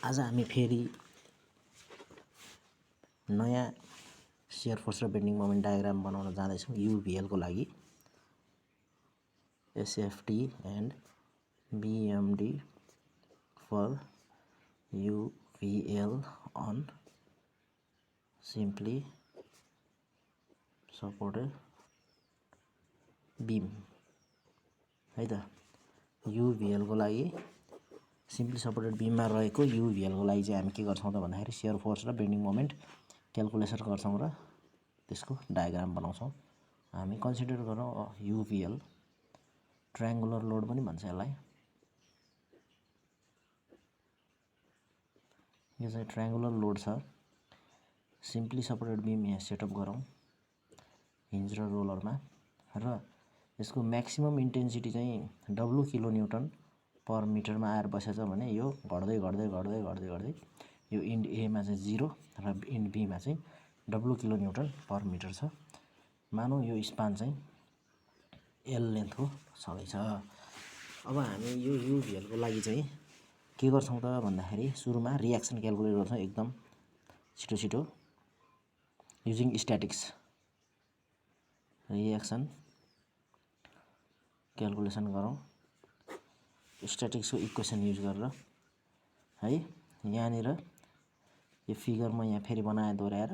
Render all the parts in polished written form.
आज हामी फेरि नयाँ शियर फोर्स र बेन्डिङ मोमेन्ट डायग्राम बनाउन जाँदैछौँ UVL को लागि SFT and BMD for UVL on simply supported beam है त। UVL को लागि सिम्पली सपोर्टेड बीममा रहेको UVL को लागि चाहिँ हामी के गर्छौं त भन्दाखेरि शियर फोर्स र बेन्डिङ मोमेन्ट क्याल्कुलेसन गर्छौं र त्यसको डायग्राम बनाउँछौं। हामी कन्सिडर गरौँ UVL ट्रायंगुलर लोड पनि भन्छ यसलाई। यो चाहिँ ट्रायंगुलर लोड छ। सिम्पली सपोर्टेड बीम यहाँ सेटअप गरौँ हिन्ज र रोलरमा र यसको म्याक्सिमम इन्टेन्सिटी चाहिँ W किलो न्यूटन पर मिटरमा आएर बसेछ भने यो घट्दै घट्दै घट्दै घट्दै घट्दै यो इन्ड A मा चाहिँ 0 र इन्ड B मा चाहिँ W kilo newton per metre छ। मानौ यो स्पान चाहिँ L लेन्थको छँदैछ। अब हामी यो UVL को लागि चाहिँ के गर्छौं त भन्दाखेरि सुरुमा रियाक्सन क्याल्कुलेट गर्छौं एकदम छिटो छिटो युजिङ स्ट्याटिक्स। रियाक्सन क्याल्कुलेसन गरौँ स्ट्याटिक्स को इक्वेसन युज गरेर है। यहाँनिर यो फिगर म यहाँ फेरि बनाए दोहोर्याएर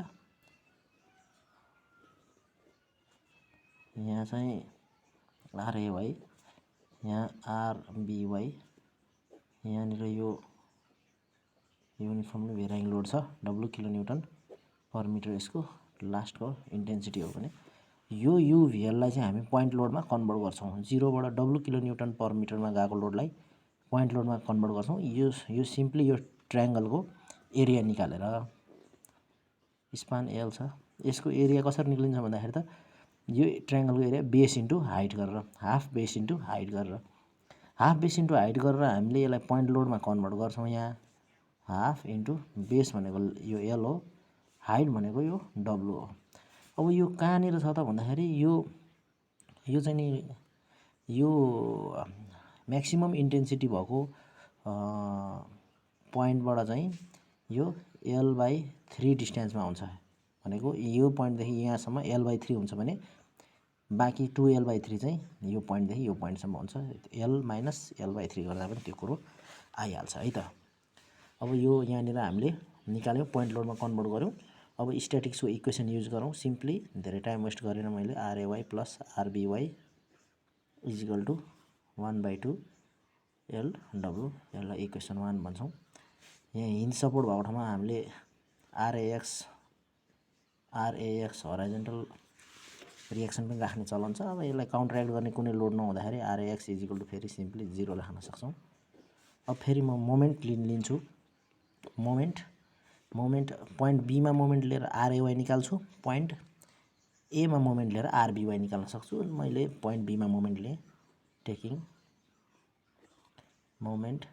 यहाँ चाहिँ RAY यहाँ RBY यहाँनिर यो युनिफर्मली भेराइङ लोड छ W kilo newton per metre यसको लास्टको इन्टेन्सिटी हो भने यो UVL लाई चाहिँ हामी पोइन्ट लोडमा कन्भर्ट गर्छौं। 0 बाट W किलो न्यूटन पर मिटरमा गएको लोडलाई पोइन्ट लोडमा कन्भर्ट गर्छौं। यो सिम्पली यो ट्रायंगलको एरिया निकालेर स्पान L छ यसको एरिया कसरी निक्लिन्छ भन्दाखेरि त यो ट्रायंगलको एरिया बेस इन्टु हाइट गरेर हाफ बेस इन्टु हाइट गरेर हामीले यसलाई पोइन्ट लोडमा कन्भर्ट गर्छौं। यहाँ हाफ इन्टु बेस भनेको यो L हो हाइट भनेको यो W हो। अब यो कहाँनिर छ त भन्दाखेरि यो चाहिँ नि यो म्याक्सिमम इन्टेन्सिटी भएको पोइन्टबाट चाहिँ यो L/3 डिस्टेन्समा हुन्छ भनेको यो पोइन्टदेखि यहाँसम्म L/3 हुन्छ भने बाँकी 2L/3 चाहिँ यो पोइन्टदेखि यो पोइन्टसम्म हुन्छ। L - L/3 गर्दा पनि त्यो कुरो आइहाल्छ है त। अब यो यहाँनिर हामीले निकाल्यौं पोइन्ट लोडमा कन्भर्ट गर्यौं। अब स्ट्याटिक्सको इक्वेसन युज गरौँ सिम्पली धेरै टाइम वेस्ट गरेन मैले RAY plus RBY equal to 1/2 LW यसलाई इक्वेसन 1 भन्छौं। यहाँ हिन्ज सपोर्ट भएको ठाउँमा हामीले RAX हराइजन्टल रियाक्सन पनि राख्ने चलन छ। अब यसलाई काउन्टरएक्ट गर्ने कुनै लोड नहुँदाखेरि RAX इक्वल टु फेरि सिम्पली 0 राख्न सक्छौं। अब फेरि म मोमेन्ट लिन्छु मोमेन्ट पोइन्ट B मा मोमेन्ट लिएर RAY निकाल्छु पोइन्ट A मा मोमेन्ट लिएर RBY निकाल्न सक्छु। मैले पोइन्ट B मा मोमेन्ट लिए taking moment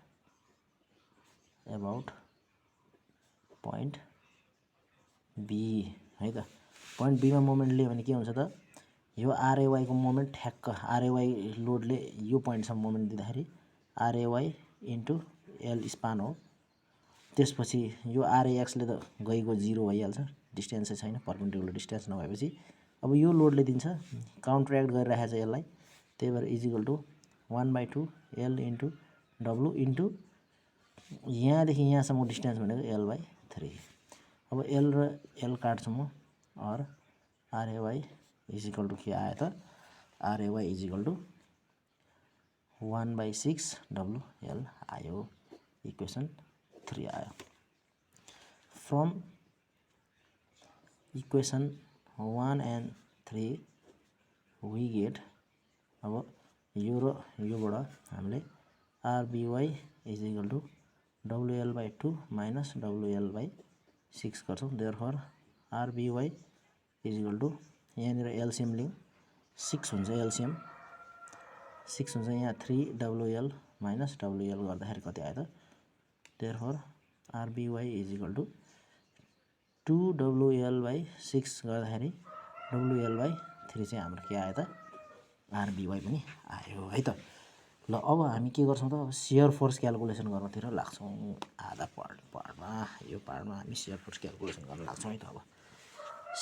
about point B है त। पोइन्ट B मा मोमेन्ट लिए भने के हुन्छ त यो RAY को मोमेन्ट ठ्याक्क RAY लोडले यो पोइन्टसम्म मोमेन्ट दिँदाखेरि RAY इन्टु L स्पान हो। त्यसपछि यो RAX ले त गइको 0 भइहाल्छ डिस्टेन्सै छैन परपेन्डिकुलर डिस्टेन्स नभएपछि अब यो लोडले दिन्छ काउन्टरएक्ट गरिरहेको छ यसलाई त्यही भएर equal to 1/2 L into W into यहाँदेखि यहाँसम्म डिस्टेन्स भनेको L/3। अब L र L काट्छु म और RAY इक्वल टु के आयो त RAY इक्वल टु 1/6 WL आयो इक्वेसन 3 आयो। From equation 1 and 3 we get अब यो र योबाट हामीले RBY equal to WL/2 minus WL/6 गर्छौं। देयरफोर RBY इक्वल टु यहाँनिर एलसीएम लियौं 6 हुन्छ एलसीएम 6 हुन्छ यहाँ 3WL माइनस WL गर्दाखेरि कति आयो त therefore RBY equal to 2WL/6 गर्दाखेरि WL/3 चाहिँ हाम्रो के आयो त RBY पनि आयो है त। ल अब हामी के गर्छौँ त शियर फोर्स क्याल्कुलेसन गर्नतिर लाग्छौँ आधा पार्टमा यो पार्टमा हामी शियर फोर्स क्याल्कुलेसन गर्न लाग्छौँ है त अब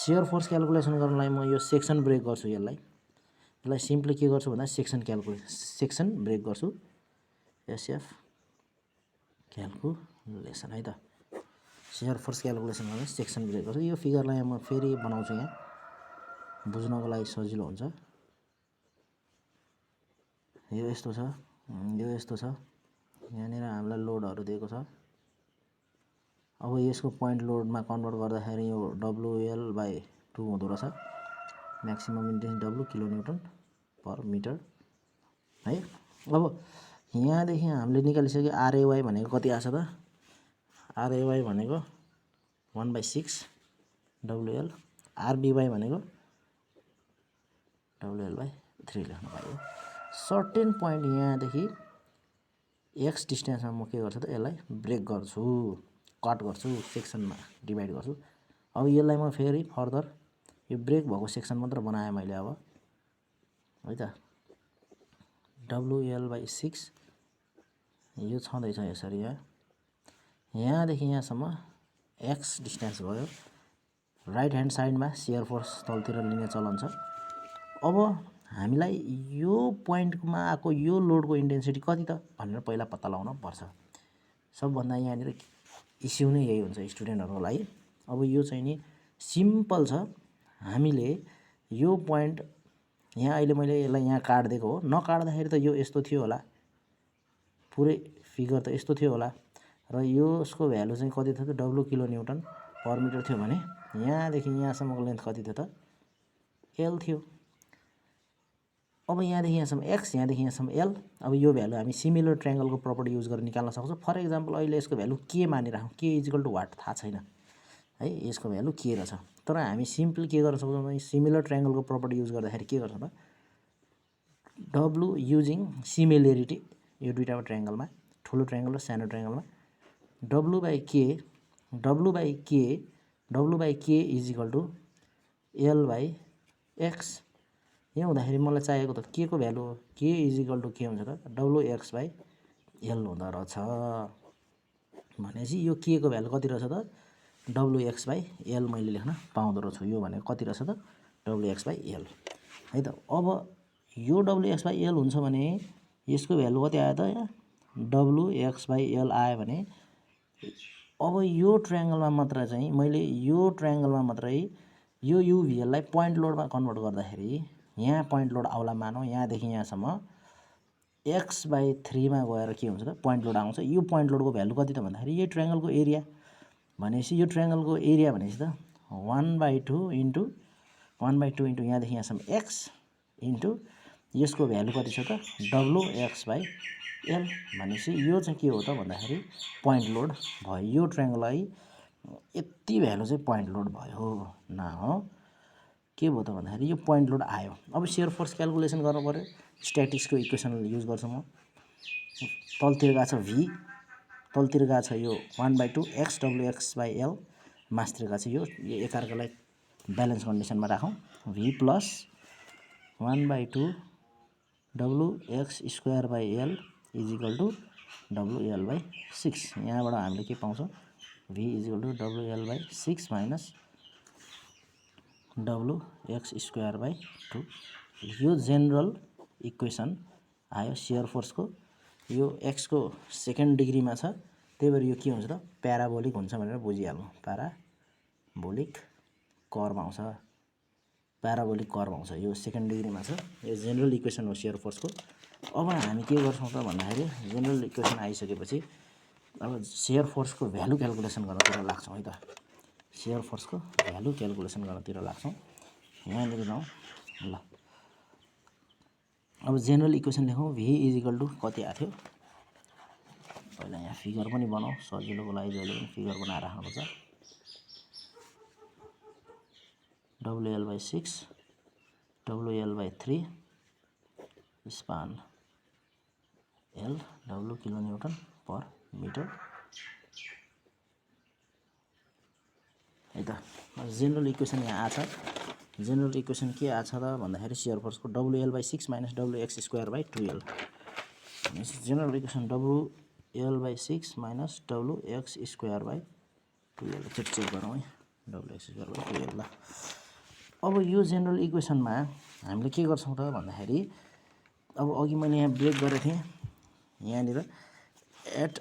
शियर फोर्स क्याल्कुलेसन गर्नलाई म यो सेक्सन ब्रेक गर्छु यसलाई सिम्पली के गर्छु भन्दा सेक्सन ब्रेक गर्छु एसएफ क्याल्कुलेसन है त शियर फोर्स क्याल्कुलेसन गर्ने सेक्सन ब्रेक गर्छु यो फिगरलाई म फेरि बनाउँछु यहाँ बुझ्नको लागि सजिलो हुन्छ यो यस्तो छ यहाँनिर हामीलाई लोडहरू दिएको छ अब यसको पोइन्ट लोडमा कन्भर्ट गर्दाखेरि यो WL/2 हुँदो रहेछ maximum intensity W kilonewton per metre है अब यहाँदेखि हामीले निकालिसक्यो RAY भनेको कति आछ त RAY भनेको 1/6 WL RBY भनेको WL/3 लेख्न पाइयो सर्टेन पोइन्ट यहाँदेखि x डिस्टेन्समा म के गर्छु त यसलाई ब्रेक गर्छु कट गर्छु सेक्सनमा डिभाइड गर्छु अब यसलाई म फेरि फर्दर यो ब्रेक भएको सेक्सन मात्र बनाएँ मैले अब है त WL/6 यो छँदैछ यसरी यहाँदेखि यहाँसम्म x डिस्टेन्स भयो राइट ह्यान्ड साइडमा शियर फोर्स तलतिर लिने चलन छ अब हामीलाई यो पोइन्टमा आएको यो लोडको इन्टेन्सिटी कति त भनेर पहिला पत्ता लगाउन पर्छ सबभन्दा यहाँनिर इस्यु नै यही हुन्छ स्टुडेन्टहरूको लागि अब यो चाहिँ नि सिम्पल छ हामीले यो पोइन्ट यहाँ अहिले मैले यसलाई यहाँ काट्दिएको हो नकाट्दाखेरि त यो यस्तो थियो होला पुरै फिगर त यस्तो थियो होला र यसको भ्यालु चाहिँ कति थियो त W किलोन्युटन पर मिटर थियो भने यहाँदेखि यहाँसम्मको लेन्थ कति थियो त L थियो अब यहाँदेखि यहाँसम्म x यहाँदेखि यहाँसम्म L अब यो भ्यालु हामी सिमिलर ट्रायंगलको प्रपर्टी युज गरेर निकाल्न सक्छौँ फर एक्जाम्पल अहिले यसको भ्यालु के मानिराखौँ k = वाट थाहा छैन है यसको भ्यालु के रहेछ तर हामी सिम्पली के गर्न सक्छौँ भने सिमिलर ट्रायंगलको प्रपर्टी युज गर्दाखेरि के गर्छौँ त W युजिङ सिमिलरिटी यो दुईटा ट्रायंगलमा ठुलो ट्रायंगल र सानो ट्रायंगलमा W/K = L/x यहाँ हुँदाखेरि मलाई चाहिएको त के को भ्यालु हो k = के हुन्छ त WX/L हुँदो रहेछ भनेपछि यो k को भ्यालु कति रहेछ त WX/L मैले लेख्न पाउँदो रहेछु यो भनेको कति रहेछ त WX/L है त अब यो WX/L हुन्छ भने यसको भ्यालु कति आयो त यहाँ WX/L आयो भने अब यो ट्रायंगलमा मात्र चाहिँ मैले यो ट्रायंगलमा मात्रै यो UVL लाई पोइन्ट लोडमा कन्भर्ट गर्दाखेरि यहाँ पोइन्ट लोड आउला मानौ यहाँदेखि यहाँसम्म x/3 मा गएर के हुन्छ त पोइन्ट लोड आउँछ यो पोइन्ट लोडको भ्यालु कति त भन्दाखेरि यो ट्रायंगलको एरिया भनेपछि यो ट्रायंगलको एरिया भनेपछि त 1/2 इन्टु यहाँदेखि यहाँसम्म x इन्टु यसको भ्यालु कति छ त WX/L भनेपछि यो चाहिँ के हो त भन्दाखेरि पोइन्ट लोड भयो यो ट्रायंगललाई यति भ्यालु चाहिँ पोइन्ट लोड भयो न हो के भयो त भन्दाखेरि यो पोइन्ट लोड आयो अब शियर फोर्स क्याल्कुलेसन गर्नु पर्यो स्ट्याटिक्सको इक्वेसन युज गर्छु म तलतिर गएको छ v तलतिर गएको छ यो 1/2 x WX/L मासतिर गएको छ यो एकअर्कालाई ब्यालेन्स कन्डिसनमा राखौँ v प्लस 1/2 WX²/L = WL/6 यहाँबाट हामीले के पाउँछौँ v = WL/6 माइनस WX²/2 यो जेनरल इक्वेसन आयो शियर फोर्सको यो x को सेकेन्ड डिग्रीमा छ त्यही भएर यो के हुन्छ त प्याराबोलिक हुन्छ भनेर बुझिहाल्नु प्याराबोलिक कर्व आउँछ यो सेकेन्ड डिग्रीमा छ यो जेनरल इक्वेसन हो शियर फोर्सको अब हामी के गर्छौँ त भन्दाखेरि जेनरल इक्वेसन आइसकेपछि अब शियर फोर्सको भ्यालु क्याल्कुलेसन गर्नतिर लाग्छौँ है त शियर फोर्सको भ्यालु क्याल्कुलेसन गर्नतिर लाग्छौँ यहाँनिर जाउँ ल अब जेनरल इक्वेसन लेखौँ v = कति आएको थियो पहिला यहाँ फिगर पनि बनाऊ सजिलोको लागि जहिले पनि फिगर बनाएर राख्नुपर्छ WL/6 WL/3 span L W kilonewton per metre है त जेनरल इक्वेसन यहाँ आछ जेनरल इक्वेसन के आछ त भन्दाखेरि शियर फोर्सको WL/6 - WX²/2L भनेपछि general equation WL/6 minus WX square by 2L check गरौँ है WX स्क्वायर बाई 2L। ल अब यो जेनरल इक्वेसनमा हामीले के गर्छौँ त भन्दाखेरि अब अघि मैले यहाँ ब्रेक गरेको थिएँ यहाँनिर एट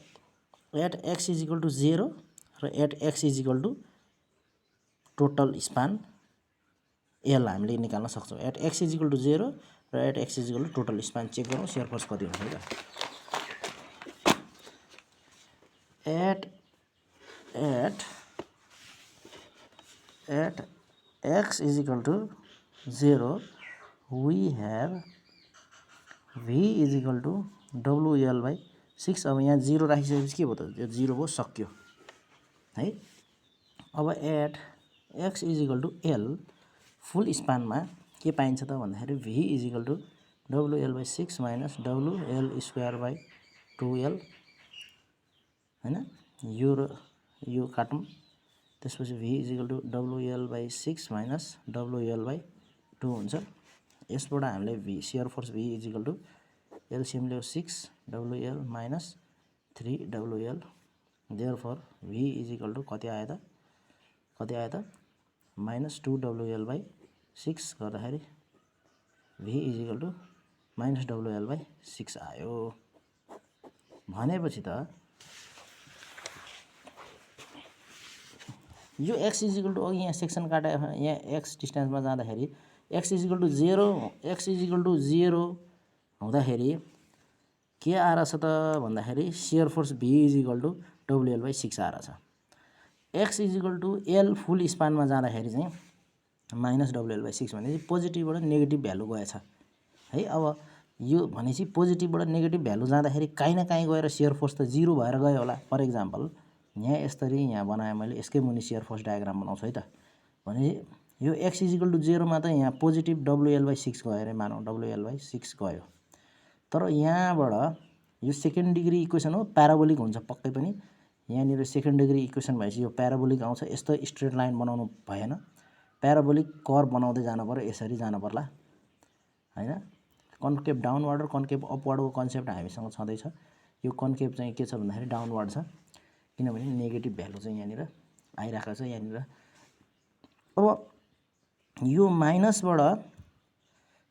x इजिकल टु 0 र at x equal to total span L हामीले निकाल्न सक्छौँ। एट x इजिकल टु 0 र at x equal to total span check गरौँ सेयर फोर्स कति हुन्छ है त। At x equal to 0 we have v equal to WL/6। अब यहाँ 0 राखिसकेपछि के भयो त यो 0 भयो सक्यो है। अब at x equal to L full स्पानमा के पाइन्छ त भन्दाखेरि v equal to WL/6 minus WL square by 2L हैन। यो र यो काटौँ त्यसपछि v equal to WL/6 minus WL/2 हुन्छ। यसबाट हामीले v shear force v equal to LCM ल्यायो 6 WL minus 3 WL therefore v equal to कति आयो त माइनस 2 WL/6 गर्दाखेरि v equal to minus WL/6 आयो। भनेपछि त यो x इजिकल टु अघि यहाँ सेक्सन काटे यहाँ x डिस्टेन्समा जाँदाखेरि x इजिकल टु 0 हुँदाखेरि के आएर छ त भन्दाखेरि shear force v equal to WL/6 आएर छ। x equal to L full स्पानमा जाँदाखेरि चाहिँ माइनस WL/6 भनेपछि पोजिटिभबाट नेगेटिभ भ्यालु गएछ है। अब यो भनेपछि पोजिटिभबाट नेगेटिभ भ्यालु जाँदाखेरि काहीँ न काहीँ गएर सेयर फोर्स त 0 भएर गयो होला। फर इक्जाम्पल यहाँ यसरी यहाँ बनाएँ मैले यसकै मुनि सेयर फोर्स डायग्राम बनाउँछु है त। भने यो x इजिकल टु 0 मा त यहाँ पोजिटिभ WL/6 गयो अरे मानौँ WL/6 गयो। तर यहाँबाट यो सेकेन्ड डिग्री इक्वेसन हो प्याराबोलिक हुन्छ पक्कै पनि। यहाँनिर सेकेन्ड डिग्री इक्वेसन भएपछि यो प्याराबोलिक आउँछ। यस्तो स्ट्रेट लाइन बनाउनु भएन प्याराबोलिक कर्भ बनाउँदै जानु पर्यो यसरी जानु पर्ला हैन। कन्केभ डाउनवार्ड र कन्केभ अपवार्डको कन्सेप्ट हामीसँग छँदैछ। यो कन्केभ चाहिँ के छ भन्दाखेरि डाउनवार्ड छ किनभने नेगेटिभ भ्यालु चाहिँ यहाँनिर आइरहेको छ यहाँनिर। अब यो माइनसबाट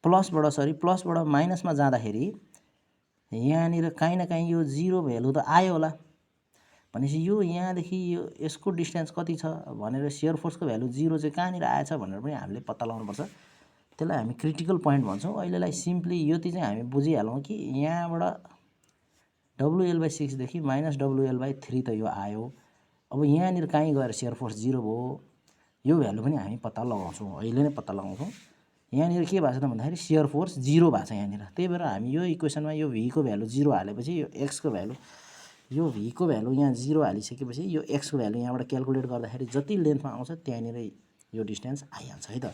प्लसबाट माइनसमा जाँदाखेरि यहाँनिर काहीँ न काहीँ यो 0 भ्यालु त आयो होला। भनेपछि यो यहाँदेखि यो यसको डिस्टेन्स कति छ भनेर सेयर फोर्सको भ्यालु 0 चाहिँ कहाँनिर आएछ भनेर पनि हामीले पत्ता लगाउनुपर्छ। त्यसलाई हामी क्रिटिकल पोइन्ट भन्छौँ। अहिलेलाई सिम्पली यति चाहिँ हामी बुझिहालौँ कि यहाँबाट WL/6 देखि माइनस WL/3 त यो आयो। अब यहाँनिर काहीँ गएर सेयर फोर्स 0 भयो यो भ्यालु पनि हामी पत्ता लगाउँछौँ अहिले नै पत्ता लगाउँछौँ। यहाँनिर के भएको छ त भन्दाखेरि सेयर फोर्स 0 भएको छ यहाँनिर। त्यही भएर हामी यो इक्वेसनमा यो v को भ्यालु 0 हालेपछि यो x को भ्यालु यो v को भ्यालु यहाँ 0 हालिसकेपछि यो x को भ्यालु यहाँबाट क्याल्कुलेट गर्दाखेरि जति लेन्थमा आउँछ त्यहाँनिर यो डिस्टेन्स आइहाल्छ है त।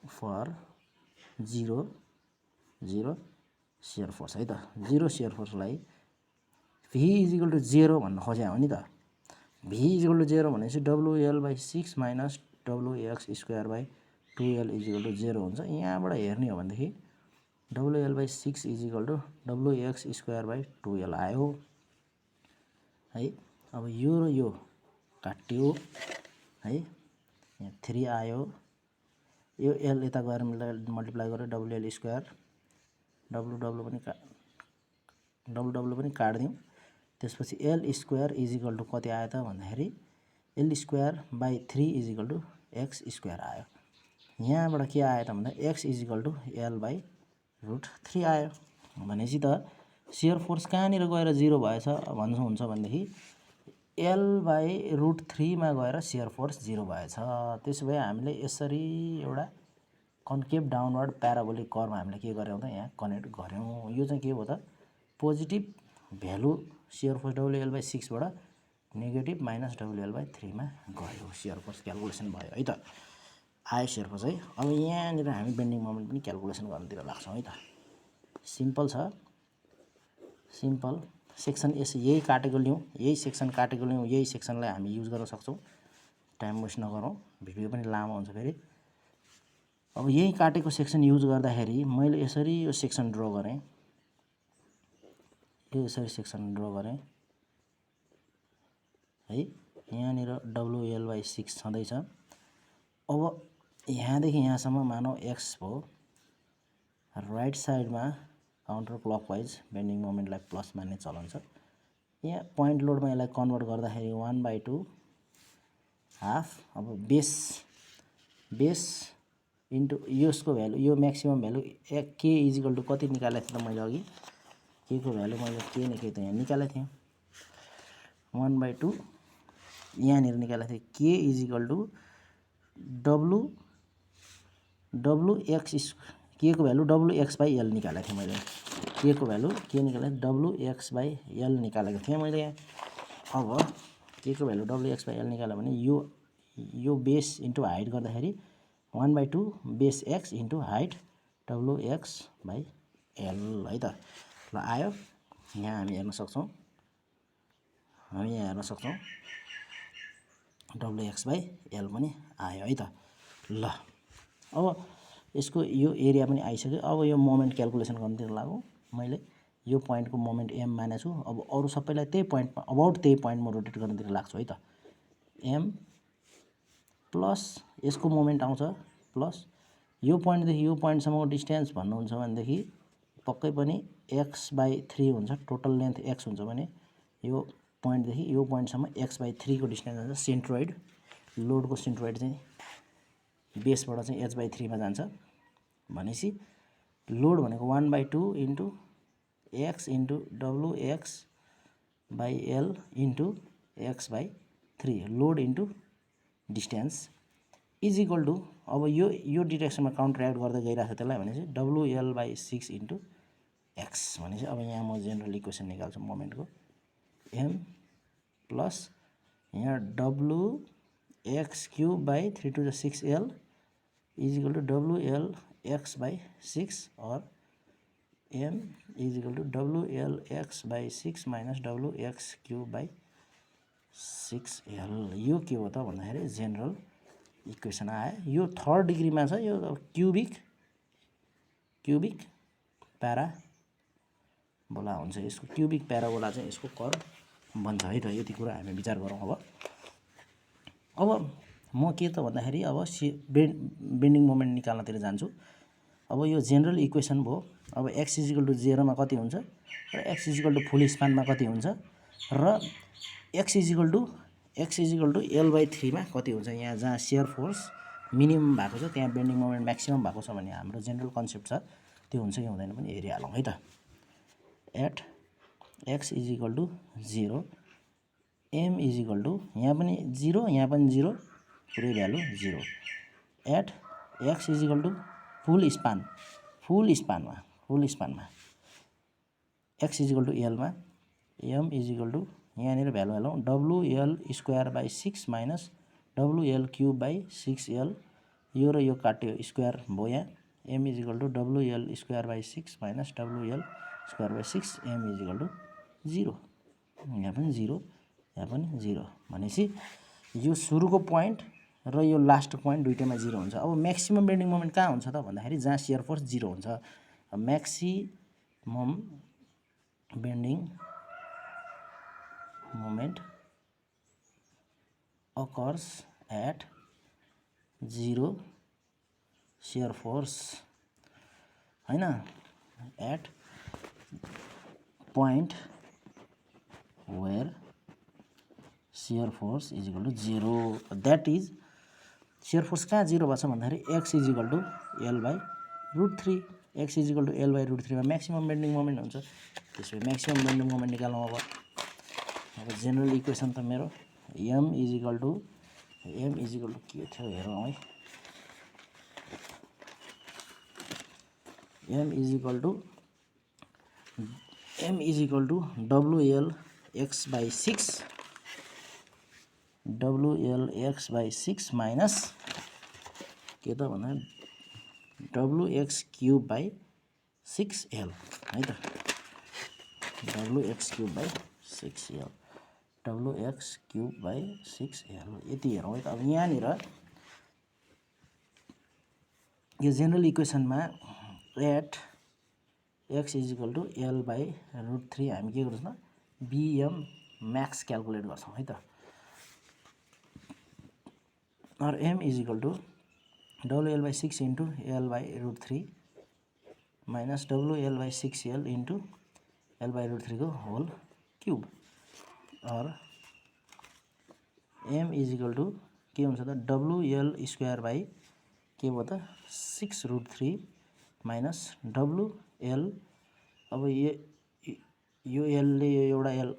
फर 0 सेयर फोर्स है त 0 सेयर फोर्सलाई v इजिकल टु 0 भन्न खोजे हो नि त। v इजिकल टु 0 भनेपछि WL/6 minus WX square by 2L is equal to 0 हुन्छ। यहाँबाट हेर्ने हो भनेदेखि WL/6 is equal to WX square by 2L आयो है। अब यो र यो काट्यो है यहाँ 3 आयो यो L यता गएर मल्टिप्लाई गरेर WL स्क्वायर डब्लु पनि काट्दिउँ। त्यसपछि L स्क्वायर इजिकल टु कति आयो त भन्दाखेरि L square by 3 is equal to x square आयो। यहाँबाट के आयो त भन्दा x इजिकल टु L/√3 आयो। भनेपछि त सेयर फोर्स कहाँनिर गएर 0 भएछ हुन्छ भनेदेखि L/√3 मा गएर सेयर फोर्स 0 भएछ। त्यसो भए हामीले यसरी एउटा कन्केभ डाउनवार्ड प्याराबोलिक कर्भ हामीले के गर्यौँ त यहाँ कनेक्ट गर्यौँ। यो चाहिँ के हो त positive value shear force WL/6 बाट नेगेटिभ माइनस WL/3 मा गयो सेयर फोर्स क्याल्कुलेसन भयो है त आयो सेयर फोर्स है। अब यहाँनिर हामी बेन्डिङ मोमेन्ट पनि क्याल्कुलेसन गर्नतिर लाग्छौँ है त। सिम्पल छ सिम्पल सेक्सन यही काटेको लिउँ यही सेक्सन काटेको लिउँ यही सेक्सनलाई हामी युज गर्न सक्छौँ। टाइम वेस्ट नगरौँ भिडियो पनि लामो हुन्छ फेरि। अब यही काटेको सेक्सन युज गर्दाखेरि मैले यसरी यो सेक्सन ड्र गरेँ यो यसरी सेक्सन ड्र गरेँ है। यहाँनिर WL/6 छँदैछ। अब यहाँदेखि यहाँसम्म मानौ x भयो। राइट साइडमा काउन्टर क्लकवाइज बेन्डिङ मोमेन्टलाई प्लस मान्ने चलन छ। यहाँ पोइन्ट लोडमा यसलाई कन्भर्ट गर्दाखेरि 1/2 हाफ। अब बेस इन्टु यसको भ्यालु, यो maximum value k is equal to कति निकालेको थिएँ त मैले अघि? k को भ्यालु मैले के त यहाँ निकालेको थिएँ 1/2 यहाँनिर निकालेको थिएँ। k is equal to wx k को भ्यालु wx/l निकालेको थिएँ मैले। k को भ्यालु के निकालेको wx/l निकालेको थिएँ मैले यहाँ। अब k को भ्यालु wx/l निकाल्यो भने यो बेस इन्टु हाइट गर्दाखेरि 1/2 base x into height wx/l है त। ल आयो। यहाँ हामी हेर्न सक्छौँ wx/l पनि आयो है त। ल अब यसको यो एरिया पनि आइसक्यो। अब यो मोमेन्ट क्याल्कुलेसन गर्नुतिर लागौँ। मैले यो पोइन्टको मोमेन्ट m मानेको छु। अब अरू सबैलाई त्यही पोइन्टमा अबाउट त्यही पोइन्टमा रोटेट गर्नुतिर लाग्छु है त। m प्लस यसको मोमेन्ट आउँछ प्लस यो पोइन्टदेखि यो पोइन्टसम्मको डिस्टेन्स भन्नुहुन्छ भनेदेखि पक्कै पनि x/3 हुन्छ। टोटल लेन्थ x हुन्छ भने यो पोइन्टदेखि यो पोइन्टसम्म x/3 को डिस्टेन्स हुन्छ। सेन्ट्रोइड लोडको सेन्ट्रोइड चाहिँ बेसबाट चाहिँ h/3 मा जान्छ भनेपछि लोड भनेको 1/2 into x into wx/l into x/3 load into distance is equal to अब यो डिरेक्सनमा काउन्टरएक्ट गर्दै गइरहेको छ त्यसलाई भनेपछि WL/6 इन्टु x भनेपछि अब यहाँ म जेनरल इक्वेसन निकाल्छु मोमेन्टको m प्लस यहाँ wx3 to the 6l is equal to WLX/6 or m is equal to WLX/6 minus WX3/6l। यो के हो त भन्दाखेरि जेनरल इक्वेसन आयो। यो थर्ड डिग्रीमा छ। यो क्युबिक प्याराबोला हुन्छ। यसको क्युबिक प्याराबोला चाहिँ यसको कर्व बन्छ है त। यति कुरा हामी विचार गरौँ। अब म के त भन्दाखेरि अब बेन्डिङ मोमेन्ट निकाल्नतिर जान्छु। अब यो जेनरल इक्वेसन भयो। अब x इजिकल टु 0 मा कति हुन्छ र x इजिकल टु फुल स्पानमा कति हुन्छ र x इजिकल टु l/3 मा कति हुन्छ। यहाँ जहाँ शियर फोर्स मिनिमम भएको छ त्यहाँ बेन्डिङ मोमेन्ट म्याक्सिमम भएको छ भने हाम्रो जेनरल कन्सेप्ट छ त्यो हुन्छ कि हुँदैन पनि हेरिहालौँ है त। At x equal to 0 m equal to यहाँ पनि 0 यहाँ पनि 0 पुरै value 0 at x equal to full स्पानमा x इजिकल टु l मा m इजिकल टु यहाँनिर भ्यालु हालौँ WL²/6 माइनस WL³/6l यो र यो काट्यो स्क्वायर भयो। यहाँ m equal to WL²/6 minus WL²/6 m equal to 0 यहाँ पनि 0 यहाँ पनि 0 भनेपछि यो सुरुको पोइन्ट र यो लास्ट पोइन्ट दुईटैमा 0 हुन्छ। अब म्याक्सिमम बेन्डिङ मोमेन्ट कहाँ हुन्छ त भन्दाखेरि जहाँ शियर फोर्स 0 हुन्छ। Maximum bending moment occurs at 0 shear force हैन at point where shear force is equal to 0 that is shear force कहाँ 0 भएको छ भन्दाखेरि x is equal to l/√3 x is equal to l/√3 मा maximum bending moment हुन्छ। त्यसपछि maximum bending moment निकाल्नु। अब जेनरल इक्वेसन त मेरो m इजिकल टु के थियो हेरौँ है। m equal to WLX/6 minus के त भन्दा WX³/6l है त। WX³/6l WX³/6l यति हेरौँ है त। अब यहाँनिर यो जेनरल इक्वेसनमा at x equal to l by √3 हामी के गर्छौँ त bm म्याक्स क्याल्कुलेट गर्छौँ है त और m equal to WL/6 into l by √3 minus WL/6l into l by √3 को होल क्यूब और m इजिकल टु के हुन्छ त WL² बाई के भयो त 6√3 माइनस WL अब यो l ले यो एउटा l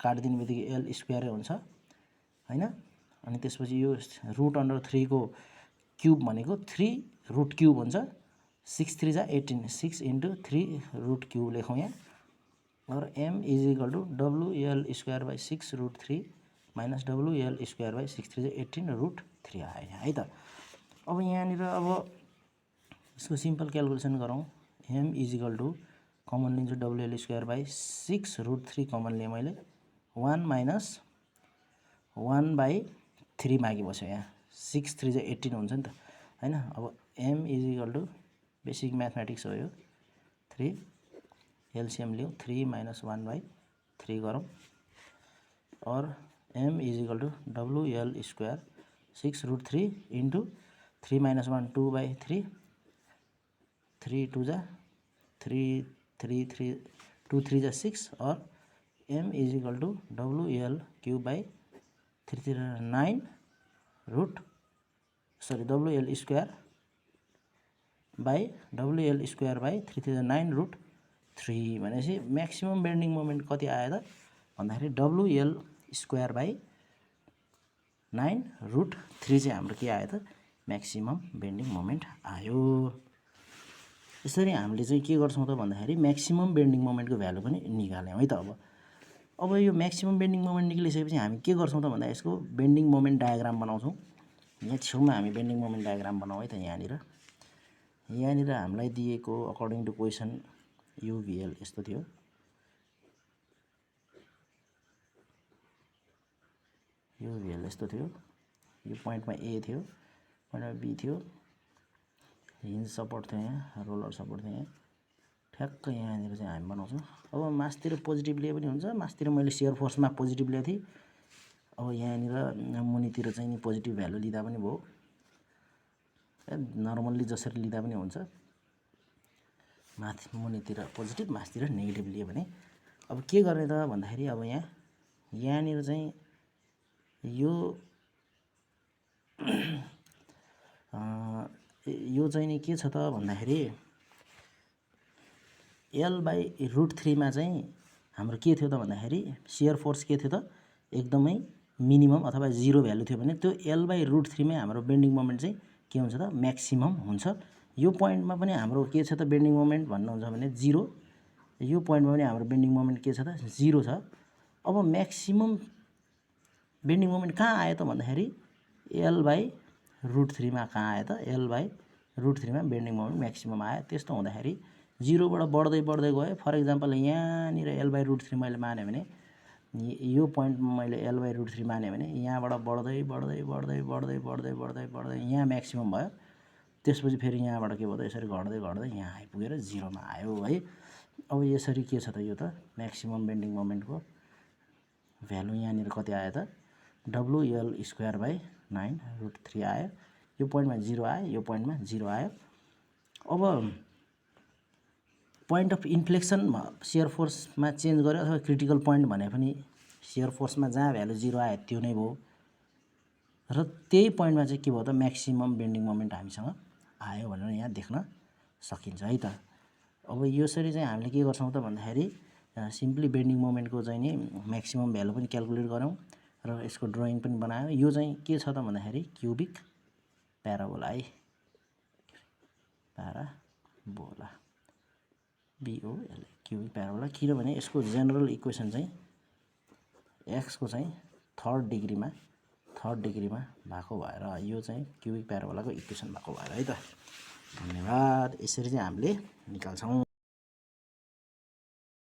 काटिदिने बित्तिकै l स्क्वायरै हुन्छ हैन अनि त्यसपछि यो √3 को क्यूब भनेको 3 रुट क्यूब हुन्छ 6 3 जा 18 6 इन्टु 3 रुट क्यूब लेखौँ यहाँ और m equal to WL² by 6√3 minus WL² by 6 3 जा 18√3 आयो यहाँ है त अब यहाँनिर अब यसको सिम्पल क्याल्कुलेसन गरौँ m इजिकल टु कमन लिन्छु WL² बाई 6√3 कमन लिए मैले 1 माइनस 1 बाई 3 मागी बस्यो यहाँ 6 3 जा 18 हुन्छ नि त हैन अब m equal to basic mathematics हो यो 3 एलसीएम लियो 3 माइनस 1 बाई 3 गरौँ और m equal to WL² 6√3 into 3 minus 1 2 by 3 3 2 जा 3 3 3 2 3 जा 6 और m equal to WL cube by 3 3 9 root sorry WL² by WL² by 3 3 9√3 भनेपछि म्याक्सिमम बेन्डिङ मोमेन्ट कति आयो त भन्दाखेरि WL² बाई 9√3 चाहिँ हाम्रो के आयो त म्याक्सिमम बेन्डिङ मोमेन्ट आयो यसरी हामीले चाहिँ के गर्छौँ त भन्दाखेरि म्याक्सिमम बेन्डिङ मोमेन्टको भ्यालु पनि निकाल्यौँ है त अब यो म्याक्सिमम बेन्डिङ मोमेन्ट निकालिसकेपछि हामी के गर्छौँ त भन्दा यसको बेन्डिङ मोमेन्ट डायग्राम बनाउँछौँ यहाँ छेउमा हामी बेन्डिङ मोमेन्ट डायग्राम बनाउँ है त यहाँनिर हामीलाई दिएको अकर्डिङ टु क्वेसन UVL यस्तो थियो UVL यस्तो थियो यो पोइन्टमा A थियो पोइन्टमा B थियो हिन्ज सपोर्ट थियो यहाँ रोलर सपोर्ट थियो यहाँ ठ्याक्क यहाँनिर चाहिँ हामी बनाउँछौँ अब मासतिर पोजिटिभ लिए पनि हुन्छ मासतिर मैले शियर फोर्समा पोजिटिभ ल्याएको थिएँ अब यहाँनिर मुनितिर चाहिँ नि पोजिटिभ भ्यालु लिँदा पनि भयो नर्मल्ली जसरी लिँदा पनि हुन्छ माथि मुनितिर पोजिटिभ मासतिर नेगेटिभ लिए भने अब के गर्ने त भन्दाखेरि अब यहाँनिर चाहिँ यो चाहिँ नि के छ त भन्दाखेरि l बाई √3 मा चाहिँ हाम्रो के थियो त भन्दाखेरि शियर फोर्स के थियो त एकदमै मिनिमम अथवा 0 भ्यालु थियो भने त्यो l बाई √3 मै हाम्रो बेन्डिङ मोमेन्ट चाहिँ के हुन्छ त म्याक्सिमम हुन्छ यो पोइन्टमा पनि हाम्रो के छ त बेन्डिङ मोमेन्ट भन्नुहुन्छ भने 0 यो पोइन्टमा पनि हाम्रो बेन्डिङ मोमेन्ट के छ त 0 छ अब म्याक्सिमम बेन्डिङ मोमेन्ट कहाँ आयो त भन्दाखेरि l बाई √3 मा कहाँ आयो त l बाई √3 मा बेन्डिङ मोमेन्ट म्याक्सिमम आयो त्यस्तो हुँदाखेरि 0 बाट बढ्दै बढ्दै गयो फर एक्जाम्पल यहाँनिर l बाई √3 मैले माने भने यो पोइन्टमा मैले l बाई √3 माने भने यहाँबाट बढ्दै बढ्दै बढ्दै बढ्दै बढ्दै बढ्दै बढ्दै यहाँ म्याक्सिमम भयो त्यसपछि फेरि यहाँबाट के भयो त यसरी घट्दै घट्दै यहाँ आइपुगेर 0 मा आयो है अब यसरी के छ त यो त म्याक्सिमम बेन्डिङ मोमेन्टको भ्यालु यहाँनिर कति आयो त WL² बाई 9√3 आयो यो पोइन्टमा 0 आयो यो पोइन्टमा 0 आयो अब point of inflection shear फोर्समा change गर्यो अथवा क्रिटिकल पोइन्ट भने पनि शियर फोर्समा जहाँ भ्यालु 0 आयो त्यो नै भयो र त्यही पोइन्टमा चाहिँ के भयो त म्याक्सिमम बेन्डिङ मोमेन्ट हामीसँग आयो भनेर यहाँ देख्न सकिन्छ है त अब यसरी चाहिँ हामीले के गर्छौँ त भन्दाखेरि सिम्पली बेन्डिङ मोमेन्टको चाहिँ नि म्याक्सिमम भ्यालु पनि क्याल्कुलेट गरौँ र यसको ड्रइङ पनि बनायो यो चाहिँ के छ त भन्दाखेरि क्युबिक प्याराबोला है प्याराबोला BOLA क्युबिक प्याराबोला किनभने यसको जेनरल इक्वेसन चाहिँ x को चाहिँ थर्ड डिग्रीमा भएको भएर यो चाहिँ क्युबिक प्याराबोलाको इक्वेसन भएको भएर है त धन्यवाद यसरी चाहिँ हामीले निकाल्छौँ।